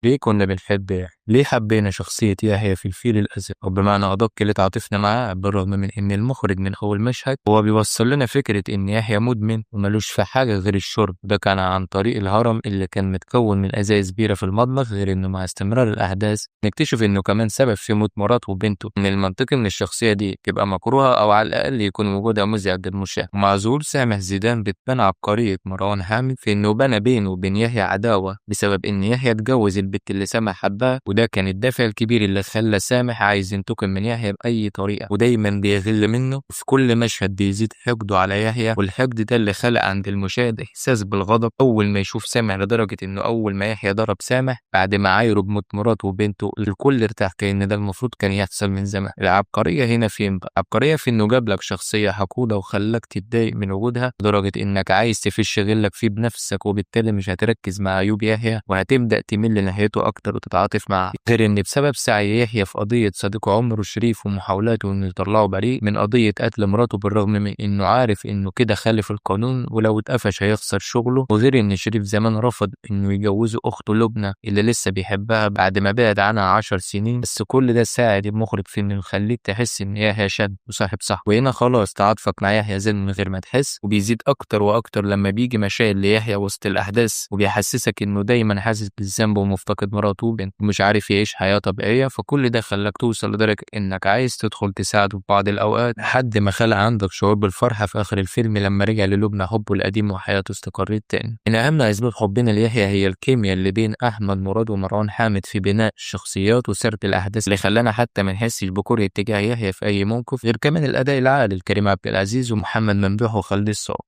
ليه كنا بنحب يحيى؟ ليه حبينا شخصية يحيى في الفيل الأزرق؟ أو بمعنى أدق ليه تعاطفنا معاه، بالرغم من إن المخرج من أول مشهد هو بيوصل لنا فكرة إن يحيى مدمن وملوش في حاجة غير الشرب. ده كان عن طريق الهرم اللي كان متكون من أزايز بيرة في المطبخ، غير إنه مع استمرار الأحداث نكتشف إنه كمان سبب في موت مراته وبنته. من المنطقي إن الشخصية دي تبقى مكروهة أو على الأقل يكون وجودها مزعج للمشاهد. ومع ظهور سامح زيدان بتبان عبقرية مروان حامد في إنه بنى بينه وبين يحيى عداوة بسبب إن يحيى اتجوز البت اللي سامح حبها، وده كان الدافع الكبير اللي خلى سامح عايز ينتقم من يحيى بأي طريقة، ودايما بيغل منه وفي كل مشهد بيزيد حقده على يحيى، والحقد ده اللي خلق عند المشاهد إحساس بالغضب أول ما يشوف سامح، لدرجة إنه أول ما يحيى ضرب سامح بعد ما عايره بموت مراته وبنته الكل ارتاح، كأن ده المفروض كان يحصل من زمان. العبقرية هنا فين بقى؟ العبقرية في إنه جاب لك شخصية حقودة وخلاك تتضايق من وجودها لدرجة إنك عايز تفش غلك فيه بنفسك، وبالتالي مش هتركز مع عيوب يحيى وهتبدأ تميل لناحيته أكتر وتتعاطف معاه. غير إن بسبب سعي يحيى في قضية صديقه عمره شريف ومحاولاته إنه يطلعه بريء من قضية قتل مراته، بالرغم من إنه عارف إنه كده خالف القانون ولو اتقفش هيخسر شغله، وغير إن شريف زمان رفض إنه يجوزه أخته لبنى اللي لسه بيحبها بعد ما بعد عنها 10 سنين. بس كل ده ساعد المخرج في إنه يخليك تحس إن يحيى شاب وصاحب صح، وهنا خلاص تعاطفك مع يحيى زاد من غير ما تحس، وبيزيد أكتر وأكتر لما بيجي مشاهد ليحيى وسط الأحداث وبيحسسك إنه دايما حاسس بالذنب ومفتقد مراته وبنته ومش عارف يعيش حياة طبيعية. فكل ده خلاك توصل لدرجة إنك عايز تدخل تساعده في بعض الأوقات، لحد ما خلق عندك شعور بالفرحة في آخر الفيلم لما رجع للبنى حبه القديم وحياته استقرت تاني. من أهم أسباب حبنا ليحيى هي الكيمياء اللي بين أحمد مراد ومروان حامد في بناء الشخصيات وسرد الأحداث، اللي خلانا حتى ما نحسش بكره اتجاه يحيى في أي موقف، غير كمان الأداء العالي لكريم عبد العزيز ومحمد ممدوح وخالد الصاوي.